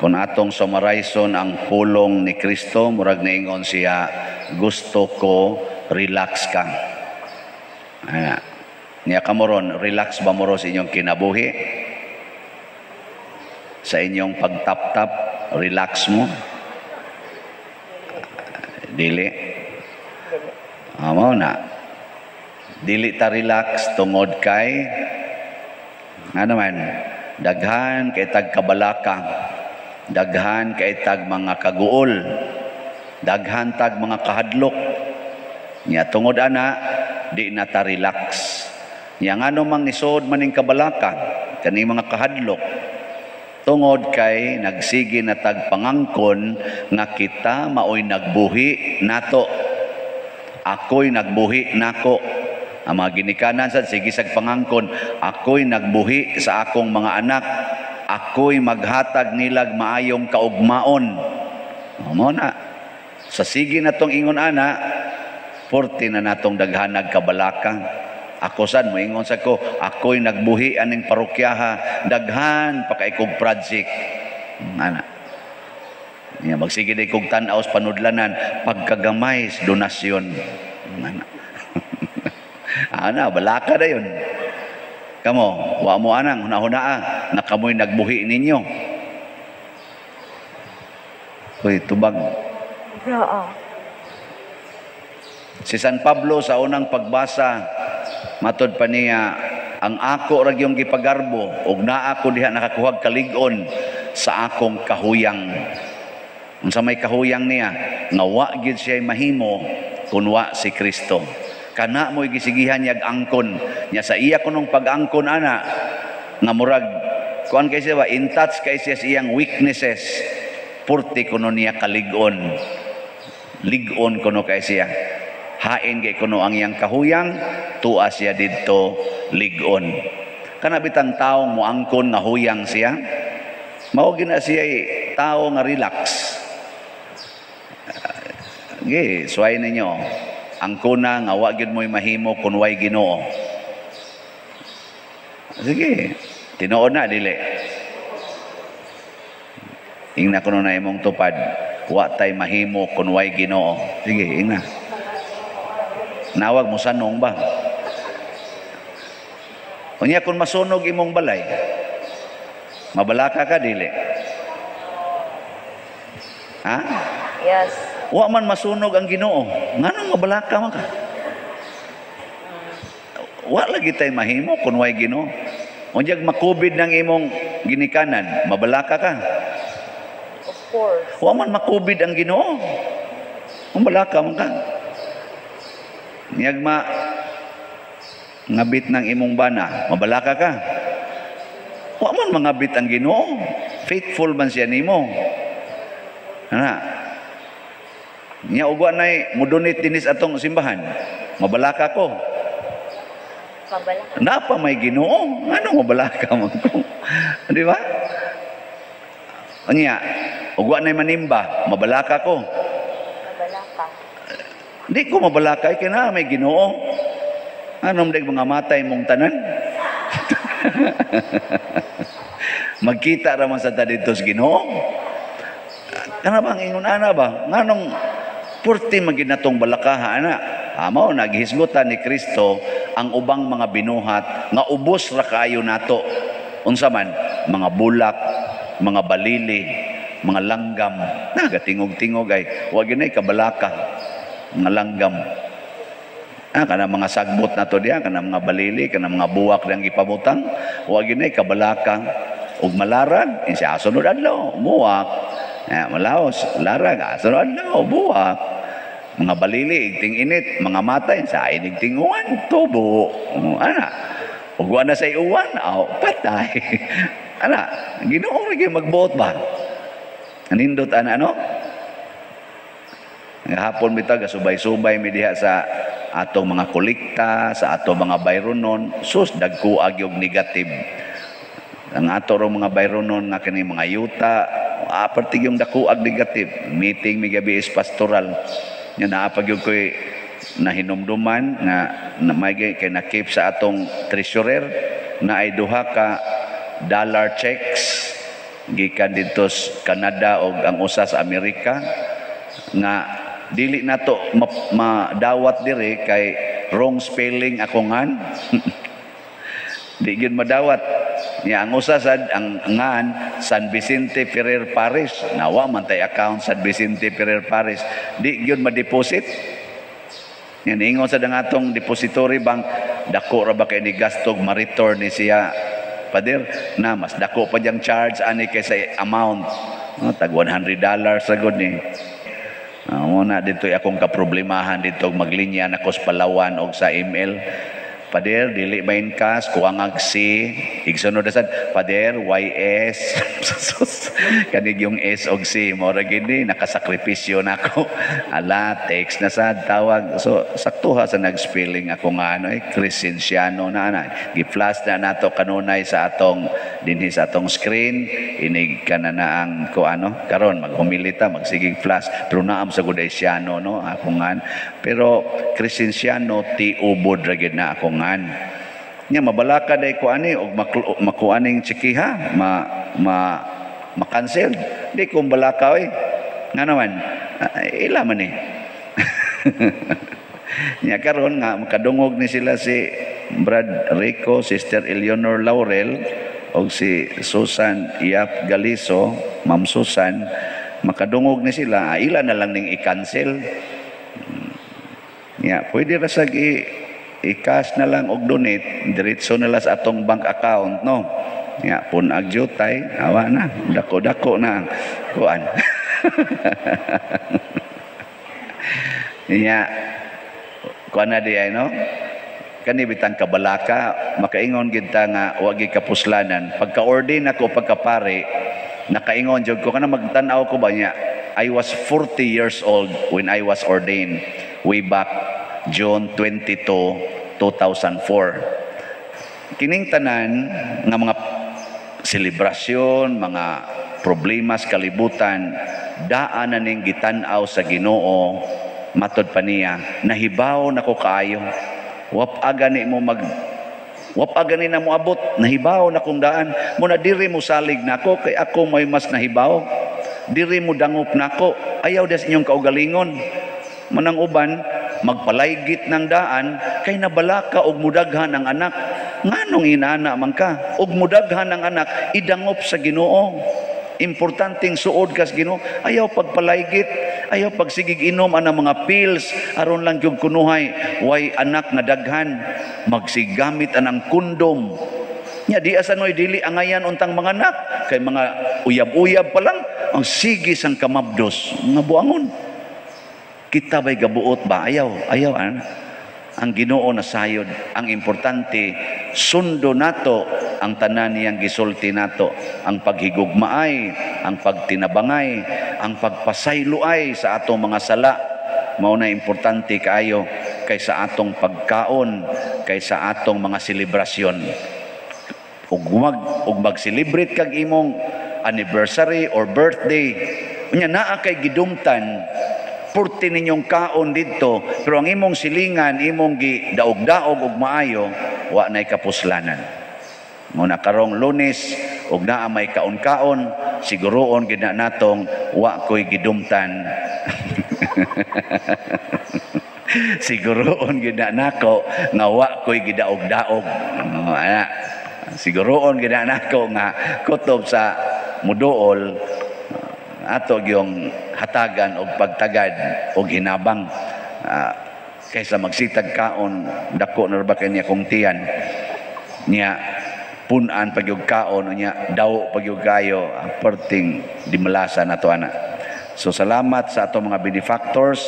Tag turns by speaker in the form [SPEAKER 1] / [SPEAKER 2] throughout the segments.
[SPEAKER 1] Kung atong summarize-on ang pulong ni Kristo, murag niingon siya, "Gusto ko relax ka." Ana. Niya kamo ron, relax ba mo ron sa inyong kinabuhi? Sa inyong pagtap-tap, relax mo? Dili.
[SPEAKER 2] Dili.
[SPEAKER 1] Amo na. Dili ta relax tungod kay ano man, daghan kay tag kabalaka, daghan kay tag mga kaguol, daghan tag mga kahadlok. Nya tungod ana, di na ta relax. Nya ngano mang nisod maning kabalaka, kani mga kahadlok? Tungod kay nagsige na tag pangangkon nga kita maoy nagbuhi nato. Ako'y nagbuhi nako. Ang mga ginikanan sad sige sag pangangkon, ako'y nagbuhi sa akong mga anak. Ako'y maghatag nilag maayong kaugmaon. Mao na. Sa sige natong ingon ana, porte na natong daghanag kabalaka. Ako sad moingon sa ko, ako'y nagbuhi aning parokyaha, daghan pa kay kog project. Ana. Nya magsige day kog tan-aw sa panudlanan, pagkagamay sa donasyon. Ana. Ana, balaka dayon. Kamo, wa mo anang hunahunaa na kamoy nagbuhi ninyo. Uy, tubag.
[SPEAKER 2] Oo.
[SPEAKER 1] Si San Pablo sa unang pagbasa, matod pa niya, ang ako ra gyung gipagarbo ug naa ko diha nakakuhag kalig-on sa akong kahuyang. Unsa may kahuyang niya? Nga wa gyud siya mahimo kun wa si Kristo. Kana mo'y gisigihan niyag angkon. Nya sa iya kunong pag-angkon ana nga murag kuan kay siya ba, in touch kay siya sa iyang weaknesses, purti kuno niya kalig-on. Lig-on kuno kay siya. Hain kay kuno ang iyang kahuyang, tuwa siya didto lig-on. Kana bitang taong moangkon nga huyang siya, mao gina siya tao nga relax. Ge, suway ninyo. Angkona nga wa gyud mo'y mahimo kun way Ginoo. Sige, tinuod na dili? Ingna kuno na imong tupad, wa tay mahimo kun way Ginoo. Sige, ingna. Nawag mo sanong ba? Unya kung masunog imong balay, mabalaka ka dili? Ha?
[SPEAKER 2] Yes.
[SPEAKER 1] Wa man masunog ang Ginoo. Nganong mabalaka man ka? Wa lagi tay mahimo kun way Ginoo. Unyag makubid ng imong ginikanan, mabalaka ka?
[SPEAKER 2] Of course.
[SPEAKER 1] Wa man makubid ang Ginoo. Mabalaka man ka. Niyag ma ngabit ng imong bana, mabalaka ka? Wa man mangabit ang Ginoo. Faithful man siya nimo. Ana. Nya ugwa nay mo-donate dinis atong simbahan. Mabalaka ko?
[SPEAKER 2] Mabalaka.
[SPEAKER 1] Napa may Ginoo. Ano mabalaka man ko? Di ba? Unya, ugwa nay manimba, mabalaka ko?
[SPEAKER 2] Mabalaka.
[SPEAKER 1] Di ko mabalaka kay na may Ginoo. Anong dag mga matay mong tanan? Magkita ra man sa ta didto sa Ginoo. Kana bang ingon ana ba? Nganong purti man gid natong balakaha ana? Amo naghisgutan ni Kristo ang ubang mga binuhat nga ubos ra kaayo nato. Unsa man? Mga bulak, mga balili, mga langgam. Nagatingog-tingog ay wa gyud nay kabalaka. Mga langgam. Kana mga sagbot nato diha, kana mga balili, kana mga buwak diyang gipabutang, wa gyud nay kabalaka. Ug malarag, siya sunod adlaw, muwak. Malaos, larag, sunod adlaw, buwak. Mga balili, igting init, mga matay, sa inig tinguan, tubo. Ana. Ug wa na sa iuwan, aw, patay. Ana, Ginoo ra gyud magbuot ba? Anindot ana ano? Hapon bitaw gasubay-subay mi diha sa atong mga kolekta, sa atong mga bayronon, sus dagko og negative. Ang ato rong mga bayronon nga kini mga yuta, aparte yung dako ag negative. Meeting mi gabi is pastoral. Nya naa pa gyud koy nahinumduman nga na may kay na-keep sa atong treasurer na ay duha ka dollar checks. gikan didto sa Canada og ang usa sa Amerika nga dili nato madawat diri kay wrong spelling ako ngan. Di gyud madawat. Nya ang usa sad ang ngan San Vicente Ferrer Parish. Nawa man tay account San Vicente Ferrer Parish. Di gyud ma-deposit. Nya niingon sad ang atong depository bank, dako ra ba kay ni gastog ma-return ni siya, Pader, na mas dako pa diyang charge ani kaysa amount. No, tag $100 sa gud ni. Mo na dito akong kaproblemahan dito maglinya nako sa Palawan og sa ML. Pader, dili main cash, kuha nga C, igsunod na sad, Pader, YS, kanig yung S og C, mo ra gini, nakasakripisyo na ako. Ala, text na sad, tawag. So, saktuha sa nag-spelling ako nga ano, eh, Crescenciano na ana. Gi-flash na nato kanunay sa atong, dinhi sa atong screen, inig ka na na ang ko ano, karon maghumilita, magsigig flash, pero naam sa Gudaisiano, no, ako nga. Pero Crescenciano, ti ubod ra gyud na ako ngan. Nya mabalaka day ko ani og makuha ning tsekiha, ma ma ma-cancel. Di ko balaka oy. Nga naman, ila man eh. Nya karon nga makadungog ni sila si Brad Rico, Sister Eleanor Laurel og si Susan Yap Galiso, Ma'am Susan, makadungog ni sila, ila na lang ning i-cancel. Nya, pwede ra sag i-cash na lang og donate, diretso na lang sa atong bank account, no? Nya, pun-ag jutay, awa na, dako-dako na kuan. Nya, kuan na di ay, no? Kani bitang kabalaka, makaingon gid ta nga wa gid kapuslanan. Pagka-ordain ako pagkapare, nakaingon jud ko kana magtan-aw ko ba niya. I was 40 years old when I was ordained way back June 22, 2004. Kining tanan nga mga selebrasyon, mga problema sa kalibutan, daan na ning gitan-aw sa Ginoo, matod pa niya, nahibaw nako kaayo. Wap agani na mo abot, nahibaw na kong daan. Muna diri mo salig nako kay ako may mas nahibaw. Diri mo dangop nako, ayaw des inyong kaugalingon. Manang uban magpalaygit ng daan kay nabalaka og mudaghan ang anak. Nganong inana man ka og mudaghan ang anak, idangop sa Ginoo. Importanteng suod kas Ginoo, ayaw pagpalaygit, ayaw pagsigig inom ana mga pills aron lang gyud kunuhay way anak nga daghan, magsigamit anang kondom. Nya di asa noy dili angayan untang mga anak kay mga uyab-uyab pa lang ang sige sang kamabdos nga buangon. Kita ba'y gabuot ba? Ayaw, ayaw ana. Ang Ginoo na sayod. Ang importante, sundo nato ang tanan niyang gisulti nato. Ang paghigugmaay, ang pagtinabangay, ang pagpasayloay sa atong mga sala. Mao na importante kaayo kaysa atong pagkaon, kaysa atong mga selebrasyon. Ug mag-celebrate kag imong anniversary or birthday, unya naa kay gidumtan, purti ninyong kaon didto, pero ang imong silingan, imong gidaog-daog og maayo, wa nay kapuslanan. Muna karong Lunes og naa may kaon-kaon, siguroon gid na natong wa koy gidumtan. Siguroon gid na nako nga wa koy gidaog-daog. Oh, ana. Siguroon gid na nako nga kutob sa muduol ato gyung hatagan og pagtagad og hinabang, kaysa magsitag kaon dako na ra ba kay niya kung tiyan niya punan pagyug kaon unya daw pagyug kayo perting dimalasa nato ana. So salamat sa ato mga benefactors,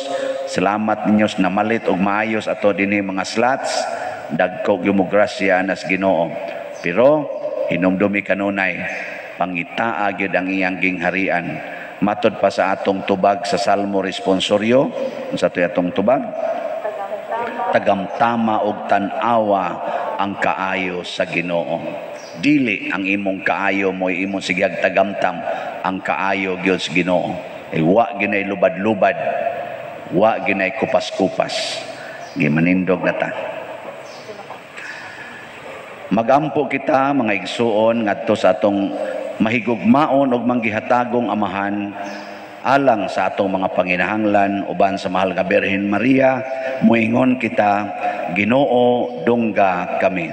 [SPEAKER 1] salamat ninyo sa namalit og maayos ato dinhi mga slots, dagko gyud mo grasya nas Ginoo. Pero hinumdumi kanunay pangitaa gyud ang iyang gingharian. Matod pa sa atong tubag sa Salmo responsoryo, unsa toy atong tubag? Tagamtama og tan-awa ang kaayo sa Ginoo. Dili ang imong kaayo mo'y imong sigag tagamtam, ang kaayo gyud sa Ginoo. Ay wa ginay lubad-lubad, wa ginay kupas-kupas. Gimanindog na ta. Magampo kita mga igsuon ngadto sa atong Mahigugmaon ug manggihatagong Amahan, alang sa atong mga panginahanglan uban sa mahal nga Birhen Maria, muingon kita, Ginoo, dungga kami.